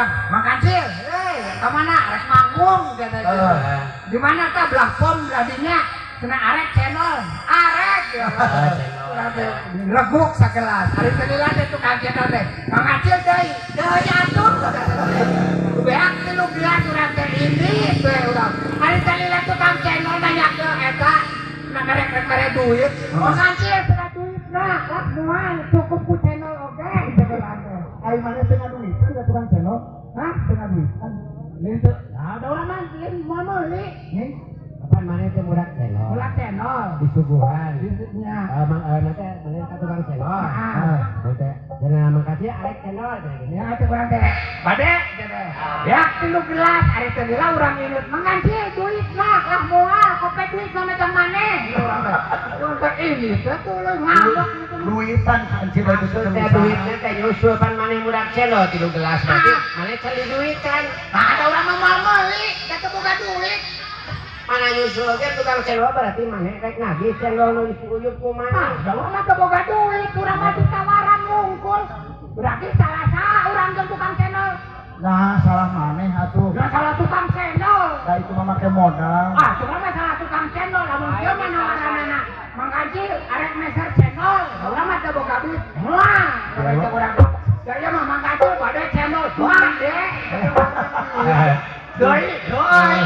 Mang Kancil, hei, ke mana? Rek manggung kata gitu. Di mana tah belah pom belah dinya? Cenah arek channel, arek ya. Urang teh reguk sakelas. Ari teh lila teh tukang channel teh. Mang Kancil deui, deui atuh kata teh. Beak 3 gelas urang teh ini teh urang. Ari teh lila tukang channel nanya ke eta na merek rek mere duit. Mang Kancil cenah duitna, lah moal cukup ku channel oge gitu teh. Ai maneh teu ngaduitan ka tukang channel? Hah? Teu ngaduitan. Lain teu. Nah, ada orang mah lain mau meuli. Nih, Kapan maneh teh budak channel? Ulah channel. Disuguhan. Nya. Eh, mang nanti maneh ka tukang channel. Ah. Nanti cenah Mang Kancil arek channel cenah gini. Ya itu urang teh. Bade gitu. Ya 3 gelas ari teh lila urang inget Mang Kancil duitna lah moal kope duit na megang maneh. Urang teh. Urang teh ini teh tuluy ngambek gitu. Duitan kancil itu Maksud teh duitnya teh nyusul pan maneh budak channel 3 gelas berarti maneh cari duitan. Nah, ada orang mah moal meuli, da teu boga duit. Mana nyusul ge tukang channel berarti maneh rek nagih channel nu diuyup ku Ah, maneh. da urang mah teu boga duit, urang mah ditawaran ngungkul. Berarti salah saha urang jeung tukang channel. Nah, salah maneh atuh. Ya salah tukang channel. Da itu mah make modal. Ah, cuma mah salah tukang channel, lamun kieu mah nawaranana. Mang Kancil arek meser channel, urang mah teu boga duit. Moal, urang teh urang. Da ieu mah Mang Kancil bade channel, bade. Deui, deui.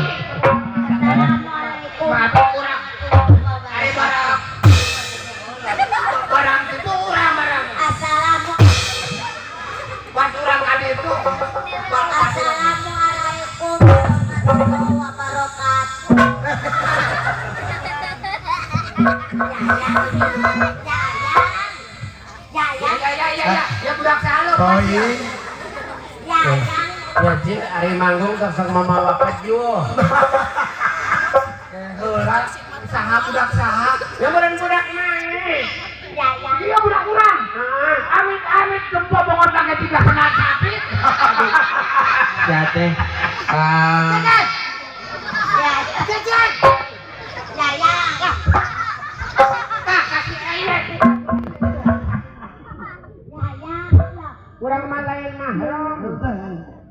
Assalamualaikum. Mata urang. Ari barang. Barang itu urang barang. Assalamualaikum. Pas urang ka ditu. Assalamualaikum warahmatullahi wabarakatuh. Yayang, Ya Yayang, ya ya ya ya, ya budak saha Toying. Yayang. Ya cing ari manggung sok sok mamawa kejuh. Heula saha budak saha? Ya meureun budak maneh. Yayang. Iya budak urang. Amit-amit gempa bongor kage tiga kena sakit. Ya teh. Ah, Cecek, Yayang, cecek. Yayang. Tah kasih eyek. Yayang, ya. Urang mah lain mahram.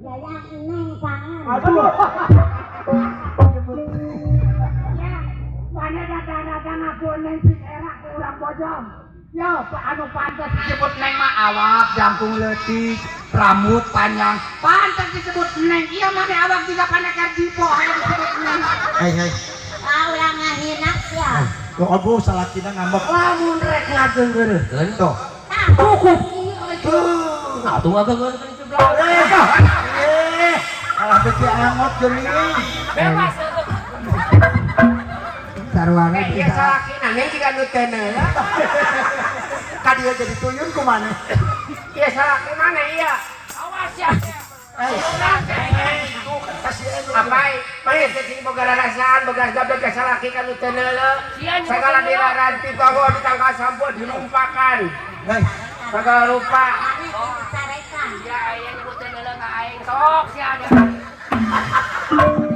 Yayang neng kangen. Aduh. Ya, mana datang-datang aku neng sing era ku urang bojong. Yo, anu pantas disebut neng mah awak jangkung leutik, rambut panjang. Pantas disebut neng. Iya mana awak juga paneker jipo aya disebut neng. Hei, hei. Ah, ulah ngahina sia. Tuh, aduh salakina ngambek. Lamun rek ngageunggeureuhkeun Tuh. Tah, cukup. Atuh ngageunggeureuhkeun sebelah. Eh, alah beki angot geuning. Bebas. Sarwana Iya salakina neng jiga nu teu neula. Ka dieu jadi tuyun ku maneh. Iya salaki mana iya? Awas ya. Eh, tuh kasih anu. Apai, maneh teh sing boga rarasaan, boga gablek ka salaki ka nu teu neuleu. Sia nyebut Sagala teu neuleu. dilaranti tonggo di tangkal sampo dilumpakan. Hei, Sagala rupa. Ari dicarekan. Ya aya nyebut teu neuleu ka aing sok sia ada.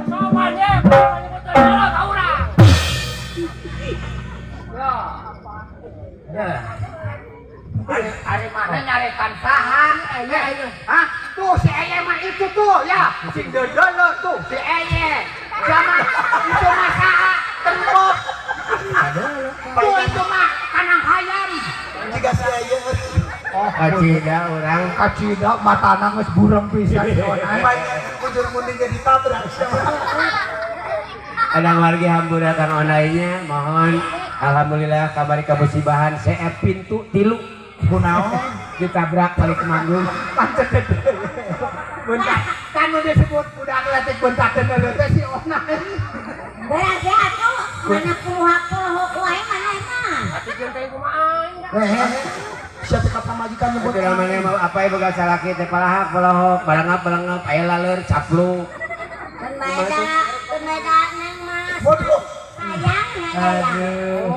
Sopan ya, nyebut teu neuleu ka urang. Yo. Ari ari mana nyarekan saha? Eye. Hah? Tuh si Eye mah itu tuh ya. Sing deudeuleut tuh si Eye. Zaman itu mah saha? Tembok. Tuh itu mah kanang hayam. Jika si aya. Oh, kacida urang. Kacida matana geus burem pisan. Banyak kujur munding jadi tabrak siapa. Ada wargi hampura kang onainya mohon alhamdulillah kabari kamusibahan CF pintu tilu Kunaon? Ditabrak balik ke manggung. Pancet bentar kan nu disebut budak leutik bentar teu teh si Onai. Berarti atuh mana puluh poho wae mana mah. Atuh jeung teh kumaha aing. Eh, eh, siapa kata pamajikan nyebut Itu namanya mau apa ibu gak salaki teh palahak palahok balangap balangap aya laleur capluk. Keun bae da, keun bae da neng mah. Bodoh. Sayang neng sayang. Aduh.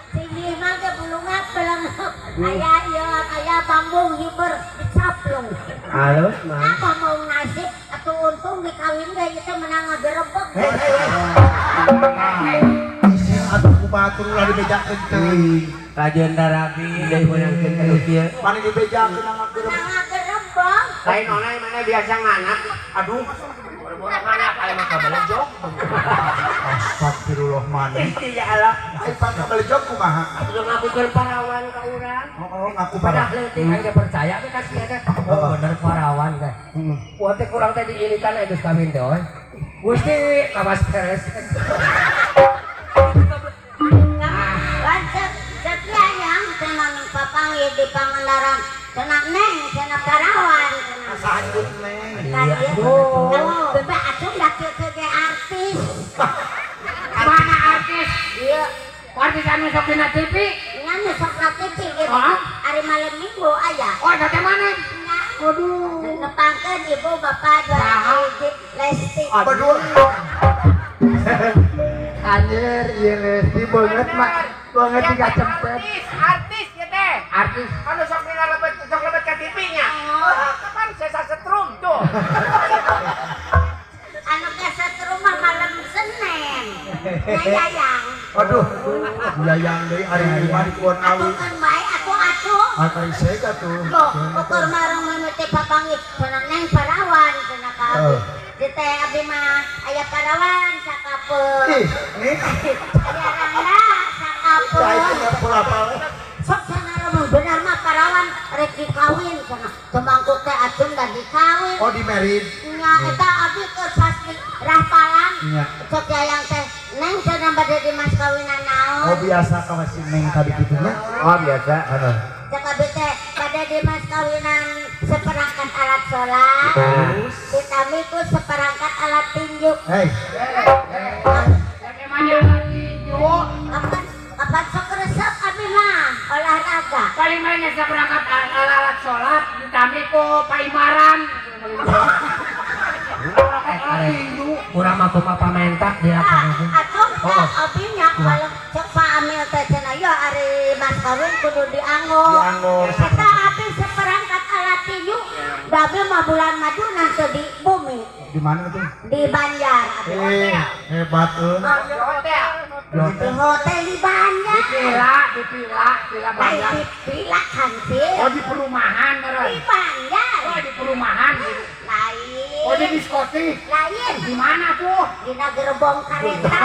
Sini mah ge bulungap belengep. Aya ieu aya bambung hiber dicaplung. Halus mah. Apa mau nasib atau untung dikawin ge ieu teh menang ngagerebek. Hei, hei, hei. Isin atuh ku batur ulah dibejakeun teuing. Rajeun darabi deui meunangkeun ka nu kieu. Mana dibejakeun nangak gerem. Nangak gerembong. Lain onai mana biasa nganak. Aduh, Boro-boro nganak aing mah kabelejog. astagfirullah maneh. Ya Allah. Ai pan kabelejog kumaha? Atuh ngakukeun parawan ka urang. Oh, ngaku Pada parah. leutik aing teh percaya teh ka sia teh. Oh, bener parawan teh. Wah teh kurang teh diilitan aya geus kawin teh oi. Gusti kawas beres. Kan cek yayang cenah nang papanggih di Pangandaran. Cenah neng cenah parawan cenah. Sanyut neng. Kan ieu. Aduh. Bebe atuh da kieu ge artis. Mana artis? Ieu Artis anu sok dina TV? nya nu sok na TV gitu. Hah? Ari malam Minggu aya. Oh, eta teh mana? Nya Aduh. nepangkeun ibu bapak dua Saha? hiji Lesti. Berdua. Anjir, ieu Lesti beungeut mah. Beungeut tiga cempet. Artis, artis ya teh. Artis. Anu sok dina lebet sok lebet ka TV nya. Oh, kapan saya setrum tuh. Anu kasetrum mah malam Senin. Nya yayang. Aduh, yayang deui ari mah di kuon Atuh awi. kan bae atuh atuh. Ah kari sega tuh. Kok ukur marang mimiti papanggih cenah neng parawan cenah ka abi. Oh. Di teh abi mah aya parawan sakapeung. Ih, nih. Aya rangda sakapeung. Cai teh pola apal. Sok cenah lamun bener mah parawan rek dikawin cenah. Tumangkuk teh acung da dikawin. Oh, di merit. Nya eta abi keur pasti rahpalan. Nya. Sok yayang teh neng cenah bade di mas kawinan naon. Oh, biasa ka si neng tadi kitu nya. Oh, biasa. Aduh. Cek abi teh bade di mas kawinan seperangkat alat sholat. Ditami ku seperangkat alat tinju. Hei, Bagaimana alat tinju? Kapan kapan sok resep abi mah olahraga. Paling lainnya seperangkat alat sholat ditami ku paimaran. Alat tinju. Urang mah kumaha pamenta dilaksanakeun. Atuh abi nya kalau cek Pak Amil teh cenah yo ari mas kawin kudu dianggo. Dianggo. Eta abi seperangkat alat tinju. Da abi mah bulan madu nanti di bumi Di mana tuh? di Banjar. Abi. Eh, hebat euy. Di hotel. Di Di hotel. hotel di Banjar. Di pila, pila Lain Banjar. di pila kancil. Oh, di perumahan Di meureun. Banjar. Oh, di perumahan. Lain. Oh, di diskotik. Lain. Di mana tuh? Dina gerbong kereta.